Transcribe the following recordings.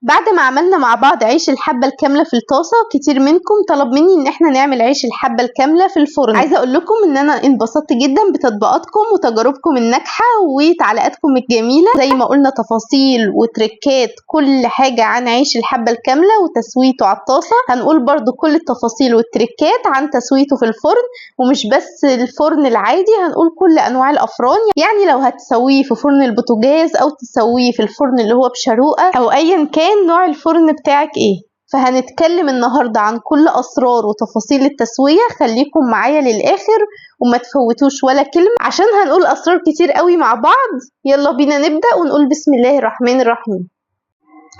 بعد ما عملنا مع بعض عيش الحبة الكاملة في الطاسة، كتير منكم طلب مني ان احنا نعمل عيش الحبة الكاملة في الفرن. عايزة اقول لكم ان انا انبسطت جدا بتطبيقاتكم وتجاربكم الناجحة وتعليقاتكم الجميلة. زي ما قلنا تفاصيل وتريكات كل حاجة عن عيش الحبة الكاملة وتسويته على الطاسة، هنقول برضو كل التفاصيل والتريكات عن تسويته في الفرن، ومش بس الفرن العادي، هنقول كل انواع الافران. يعني لو هتسويه في فرن البوتاجاز او تسويه في الفرن اللي هو بشروقة او ايا كان نوع الفرن بتاعك ايه. فهنتكلم النهاردة عن كل أسرار وتفاصيل التسوية. خليكم معايا للآخر وما تفوتوش ولا كلمة عشان هنقول أسرار كتير قوي مع بعض. يلا بينا نبدأ ونقول بسم الله الرحمن الرحيم.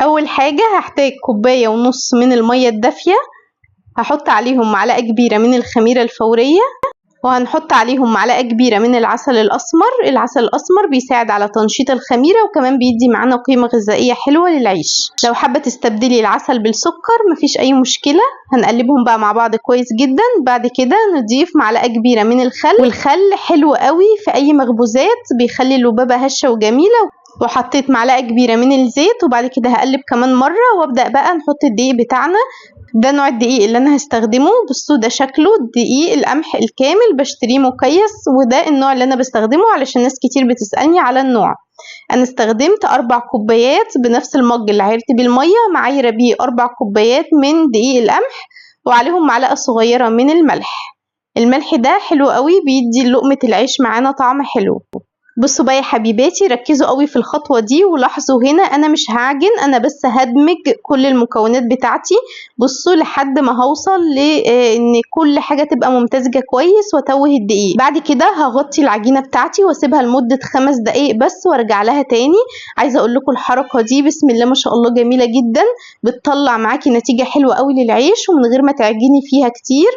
أول حاجة هحتاج كوباية ونص من المية الدافية، هحط عليهم معلقة كبيرة من الخميرة الفورية، وهنحط عليهم معلقة كبيرة من العسل الأسمر. العسل الأسمر بيساعد على تنشيط الخميرة وكمان بيدي معانا قيمة غذائية حلوة للعيش. لو حابة تستبدلي العسل بالسكر مفيش أي مشكلة. هنقلبهم بقى مع بعض كويس جدا. بعد كده نضيف معلقة كبيرة من الخل، والخل حلو قوي في أي مخبوزات، بيخلي اللبابة هشة وجميلة. وحطيت معلقة كبيرة من الزيت، وبعد كده هقلب كمان مرة وابدأ بقى نحط الدقيق بتاعنا. ده نوع الدقيق اللي انا هستخدمه. بصوا ده شكله، دقيق القمح الكامل بشتريه مكيس، وده النوع اللي انا بستخدمه علشان ناس كتير بتسألني على النوع. انا استخدمت 4 كوبايات بنفس المج اللي عايرت بيه المية، معايره بيه 4 كوبايات من دقيق القمح، وعليهم معلقة صغيرة من الملح. الملح ده حلو قوي، بيدي لقمة العيش معانا طعم حلو. بصوا بقى يا حبيباتي، ركزوا قوي في الخطوة دي ولاحظوا هنا انا مش هعجن، انا بس هدمج كل المكونات بتاعتي. بصوا لحد ما هوصل لان كل حاجة تبقى ممتزجة كويس واتوه الدقيق. بعد كده هغطي العجينة بتاعتي واسيبها لمدة 5 دقايق بس وارجع لها تاني. عايزة اقول لكم الحركة دي بسم الله ما شاء الله جميلة جدا، بتطلع معاكي نتيجة حلوة قوي للعيش ومن غير ما تعجني فيها كتير.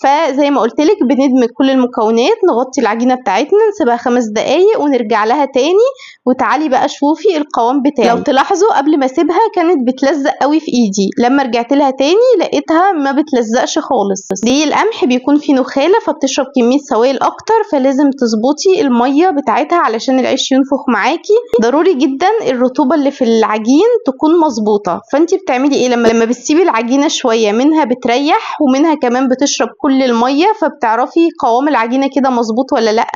فزي ما قلت لك بندمج كل المكونات، نغطي العجينة بتاعتنا، نسيبها 5 دقايق ونرجع لها تاني. وتعالي بقى شوفي القوام بتاعي. لو تلاحظوا قبل ما اسيبها كانت بتلزق قوي في ايدي، لما رجعت لها تاني لقيتها ما بتلزقش خالص. دقيق القمح بيكون فيه نخاله فبتشرب كمية سوائل اكتر، فلازم تظبطي المية بتاعتها علشان العيش ينفخ معاكي. ضروري جدا الرطوبة اللي في العجين تكون مظبوطة. فانت بتعملي ايه لما بتسيبي العجينة شوية، منها بتريح ومنها كمان بتشرب كل المية، فبتعرفي قوام العجينة كده مظبوط ولا لا.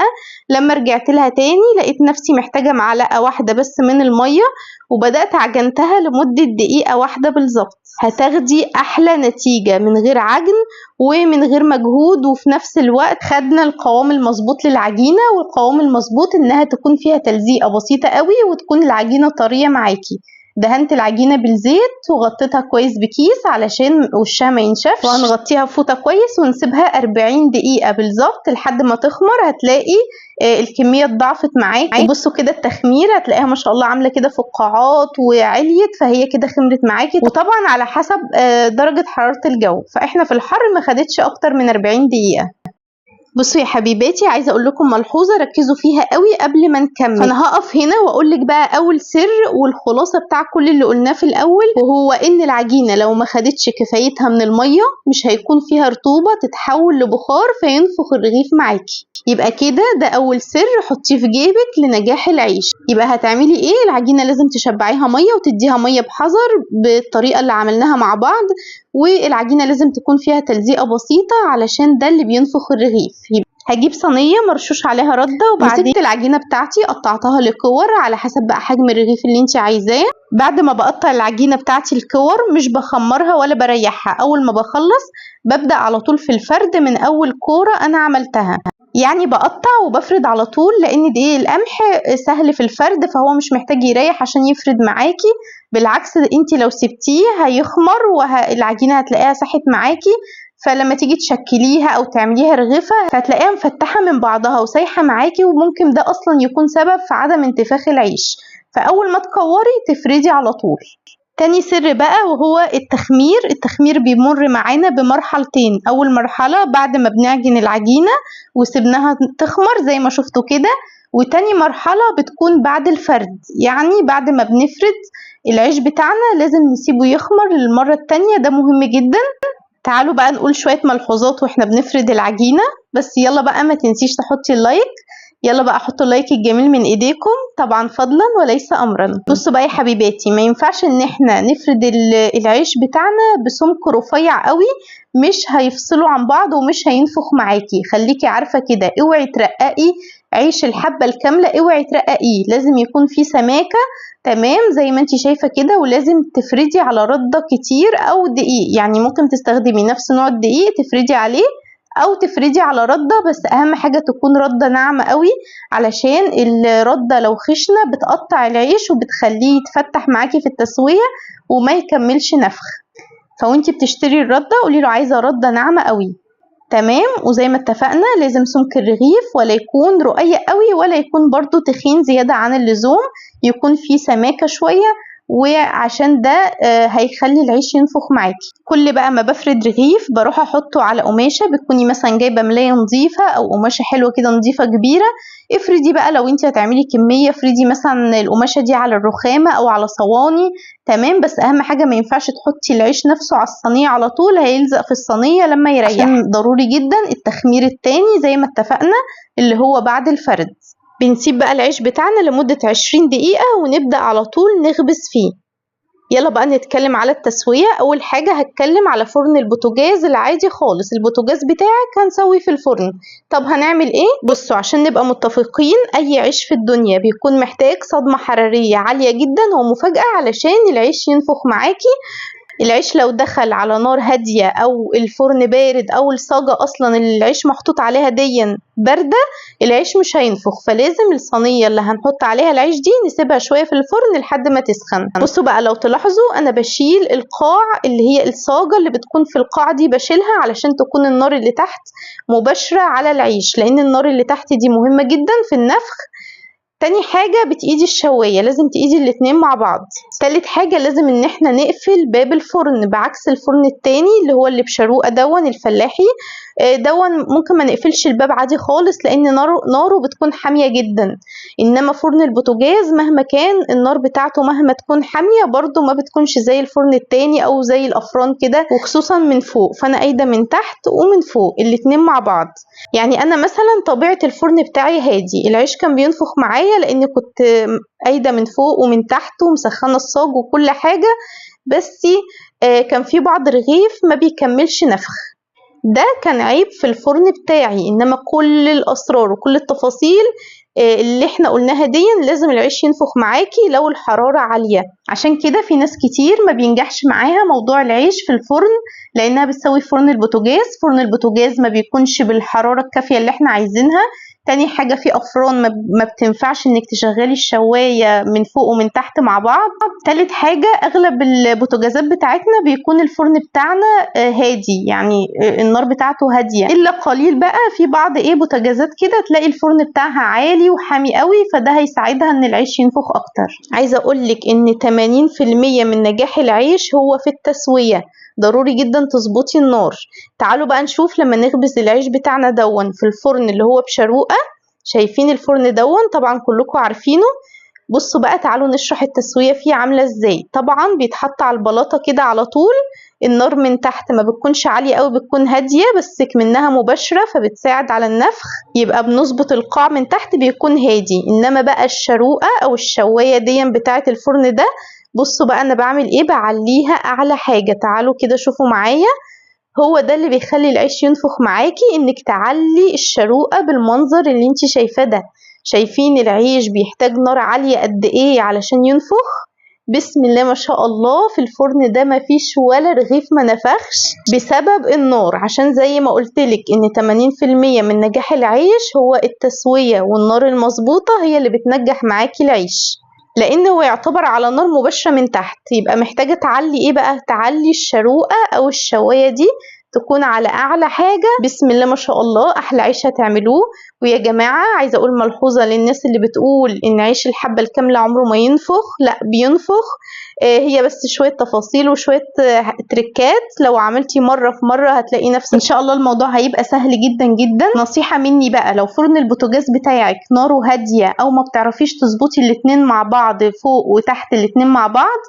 لما رجعت لها تاني لقيت نفسي محتاجه معلقه واحدة بس من المية، وبدات عجنتها لمدة دقيقة واحدة بالظبط. هتاخدي احلى نتيجة من غير عجن ومن غير مجهود، وفي نفس الوقت خدنا القوام المظبوط للعجينه، والقوام المظبوط انها تكون فيها تلزيقه بسيطة قوي وتكون العجينة طرية معاكي. دهنت العجينة بالزيت وغطيتها كويس بكيس علشان وشها ما ينشفش، وهنغطيها بفوطه كويس ونسيبها 40 دقيقة بالظبط لحد ما تخمر. هتلاقي الكمية اتضاعفت معاكي. بصوا كده التخمير هتلاقيها ما شاء الله عامله كده فقاعات وعليت، فهي كده خمرت معاكي. وطبعا على حسب درجه حرارة الجو، فاحنا في الحر ما خدتش اكتر من 40 دقيقة. بصوا يا حبيباتي، عايزه اقول لكم ملحوظة ركزوا فيها قوي قبل ما نكمل. فانا هقف هنا واقول لك بقى اول سر والخلاصة بتاع كل اللي قلناه في الاول، وهو ان العجينة لو ما خدتش كفايتها من المية مش هيكون فيها رطوبة تتحول لبخار فينفخ الرغيف معاكي. يبقى كده ده اول سر حطيه في جيبك لنجاح العيش. يبقى هتعملي ايه؟ العجينة لازم تشبعيها مية وتديها مية بحذر بالطريقة اللي عملناها مع بعض، والعجينه لازم تكون فيها تلزيقه بسيطة علشان ده اللي بينفخ الرغيف. هجيب صينية مرشوش عليها رده، وبعدين مسكت العجينة بتاعتي قطعتها لكور على حسب بقى حجم الرغيف اللي انت عايزاه. بعد ما بقطع العجينة بتاعتي الكور مش بخمرها ولا بريحها، اول ما بخلص ببدا على طول في الفرد من اول كورة انا عملتها. يعني بقطع وبفرد على طول، لان دقيق القمح سهل في الفرد فهو مش محتاج يريح عشان يفرد معاكي. بالعكس انت لو سبتيه هيخمر والعجينه هتلاقيها ساحت معاكي، فلما تيجي تشكليها او تعمليها رغيفه هتلاقيها مفتحة من بعضها وسايحه معاكي، وممكن ده اصلا يكون سبب في عدم انتفاخ العيش. فاول ما تكوري تفردي على طول. تاني سر بقى وهو التخمير. التخمير بيمر معانا بمرحلتين. اول مرحلة بعد ما بنعجن العجينة وسبناها تخمر زي ما شفتوا كده، وتاني مرحلة بتكون بعد الفرد، يعني بعد ما بنفرد العيش بتاعنا لازم نسيبه يخمر للمرة التانية، ده مهم جدا. تعالوا بقى نقول شوية ملحوظات واحنا بنفرد العجينة. بس يلا بقى ما تنسيش تحطي ال like. يلا بقى حطوا ال like الجميل من ايديكم، طبعا فضلا وليس امرا. بصوا بقى يا حبيباتي، ما ينفعش ان احنا نفرد العيش بتاعنا بسمك رفيع قوي، مش هيفصلوا عن بعض ومش هينفخ معاكي، خليكي عارفه كده. اوعي ترققي عيش الحبة الكاملة، اوعي ترققيه، لازم يكون في سماكه، تمام، زي ما انت شايفه كده. ولازم تفردي على رده كتير او دقيق، يعني ممكن تستخدمي نفس نوع الدقيق تفردي عليه او تفردي على رده، بس اهم حاجة تكون رده ناعمة قوي، علشان الردة لو خشنه بتقطع العيش وبتخليه يتفتح معاكي في التسوية وما يكملش نفخ. فوانتي بتشتري الردة قولي له عايزه رده ناعمة قوي، تمام. وزي ما اتفقنا لازم سمك الرغيف ولا يكون رقيق قوي ولا يكون برضو تخين زيادة عن اللزوم، يكون فيه سماكه شوية، وعشان ده هيخلي العيش ينفخ معاكي. كل بقى ما بفرد رغيف بروح احطه على قماشة، بتكوني مثلا جايبه ملايه نظيفة او قماشة حلوة كده نظيفة كبيرة، افردي بقى لو انت هتعملي كمية، افردي مثلا القماشه دي على الرخامه او على صواني، تمام. بس اهم حاجة ما ينفعش تحطي العيش نفسه على الصينية على طول، هيلزق في الصينية لما يريح. عشان ضروري جدا التخمير التاني زي ما اتفقنا اللي هو بعد الفرد. بنسيب بقى العيش بتاعنا لمدة 20 دقيقة ونبدأ على طول نخبز فيه. يلا بقى نتكلم على التسوية. أول حاجة هتكلم على فرن البوتاجاز العادي خالص، البوتاجاز بتاعك هنسويه في الفرن. طب هنعمل ايه؟ بصوا عشان نبقى متفقين، أي عيش في الدنيا بيكون محتاج صدمة حرارية عالية جدا ومفاجأة علشان العيش ينفخ معاكي. العيش لو دخل على نار هادية أو الفرن بارد أو الصاجة أصلا اللي العيش محطوط عليها ديا باردة، العيش مش هينفخ. فلازم الصينية اللي هنحط عليها العيش دي نسيبها شوية في الفرن لحد ما تسخن. بصوا بقى لو تلاحظوا أنا بشيل القاع اللي هي الصاجة اللي بتكون في القاع دي، بشيلها علشان تكون النار اللي تحت مباشرة على العيش، لأن النار اللي تحت دي مهمة جدا في النفخ. تاني حاجة بتقيدي الشواية، لازم تقيدي الاتنين مع بعض. تالت حاجة لازم ان احنا نقفل باب الفرن، بعكس الفرن التاني اللي هو اللي بشروقة دون الفلاحي، دون ممكن ما نقفلش الباب عادي خالص لان ناره بتكون حامية جدا. انما فرن البوتاجاز مهما كان النار بتاعته مهما تكون حامية برضو ما بتكونش زي الفرن التاني او زي الافران كده، وخصوصا من فوق. فانا قايدة من تحت ومن فوق الاتنين مع بعض. يعني انا مثلا طبيعة الفرن بتاعي هادي، العيش كان بينفخ معايا لان كنت قايدة من فوق ومن تحت ومسخنه الصاج وكل حاجة، بس كان في بعض رغيف ما بيكملش نفخ، ده كان عيب في الفرن بتاعي. انما كل الاسرار وكل التفاصيل اللي احنا قلناها دي لازم العيش ينفخ معاكي لو الحرارة عالية. عشان كده في ناس كتير ما بينجحش معاها موضوع العيش في الفرن، لانها بتسوي فرن البوتاجاز. فرن البوتاجاز ما بيكونش بالحرارة الكافية اللي احنا عايزينها. تاني حاجة في أفران ما بتنفعش انك تشغلي الشواية من فوق ومن تحت مع بعض. تالت حاجة اغلب البوتاجازات بتاعتنا بيكون الفرن بتاعنا هادي، يعني النار بتاعته هادية، الا قليل بقى في بعض بوتاجازات كده تلاقي الفرن بتاعها عالي وحامي قوي، فده هيساعدها ان العيش ينفخ اكتر. عايزة اقولك ان 80% من نجاح العيش هو في التسوية، ضروري جدا تظبطي النار. تعالوا بقى نشوف لما نخبز العيش بتاعنا دون في الفرن اللي هو بشروقة. شايفين الفرن دون؟ طبعا كلكم عارفينه. بصوا بقى تعالوا نشرح التسوية فيه عاملة ازاي. طبعا بيتحط على البلاطة كده على طول، النار من تحت ما بتكونش عالية قوي، بتكون هادية بس منها مباشرة فبتساعد على النفخ، يبقى بنظبط القاع من تحت بيكون هادي. انما بقى الشروقة او الشواية دي بتاعة الفرن ده، بصوا بقى انا بعمل ايه، بعليها اعلى حاجة. تعالوا كده شوفوا معايا، هو ده اللي بيخلي العيش ينفخ معاكي، انك تعلي الشروقة بالمنظر اللي انت شايفاه ده. شايفين العيش بيحتاج نار عالية قد ايه علشان ينفخ؟ بسم الله ما شاء الله في الفرن ده مفيش ولا رغيف ما نفخش بسبب النار، عشان زي ما قلتلك ان 80% من نجاح العيش هو التسوية، والنار المظبوطة هي اللي بتنجح معاكي العيش، لان هو يعتبر على نار مباشرة من تحت. يبقى محتاجة تعلي ايه بقى؟ تعلي الشروقة او الشواية دي تكون على اعلى حاجة. بسم الله ما شاء الله احلى عيش هتعملوه. ويا جماعة عايزة اقول ملحوظة للناس اللي بتقول ان عيش الحبة الكاملة عمره ما ينفخ، لا بينفخ، هي بس شوية تفاصيل وشوية تريكات، لو عملتي مرة في مرة هتلاقي نفسك ان شاء الله الموضوع هيبقى سهل جدا جدا. نصيحة مني بقى، لو فرن البوتاجاز بتاعك ناره هادية او ما بتعرفيش تظبطي الاتنين مع بعض فوق وتحت الاتنين مع بعض،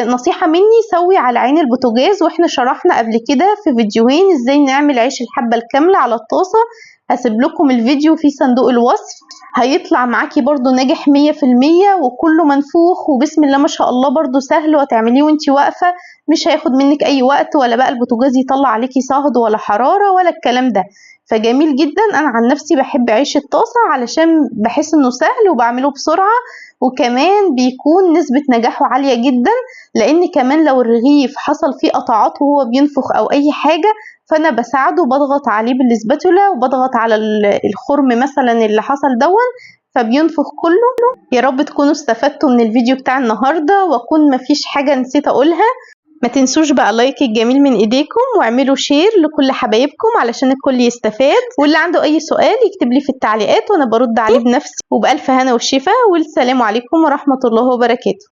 نصيحة مني، سوي على عين البوتاجاز، واحنا شرحنا قبل كده في فيديوهين ازاي نعمل عيش الحبة الكاملة على الطاسة. هسيب لكم الفيديو في صندوق الوصف، هيطلع معاكي برضو ناجح 100% وكله منفوخ وبسم الله ما شاء الله، برضو سهل وتعمليه وانتي واقفة، مش هياخد منك اي وقت، ولا بقى البوتاجاز يطلع عليكي صهد ولا حرارة ولا الكلام ده. فجميل جدا. انا عن نفسي بحب عيش الطاسة علشان بحس انه سهل وبعمله بسرعة، وكمان بيكون نسبة نجاحه عالية جدا، لان كمان لو الرغيف حصل فيه قطعات وهو بينفخ او اي حاجة فانا بساعده، بضغط عليه بالسباتولا وبضغط على الخرم مثلا اللي حصل دون فبينفخ كله. يا رب تكونوا استفدتوا من الفيديو بتاع النهاردة، واكون مفيش حاجة نسيت اقولها. ما تنسوش بقى like الجميل من ايديكم، واعملوا share لكل حبايبكم علشان الكل يستفاد، واللي عنده اي سؤال يكتب لي في التعليقات وانا برد عليه بنفسي. وبألف هنا وشفا، والسلام عليكم ورحمة الله وبركاته.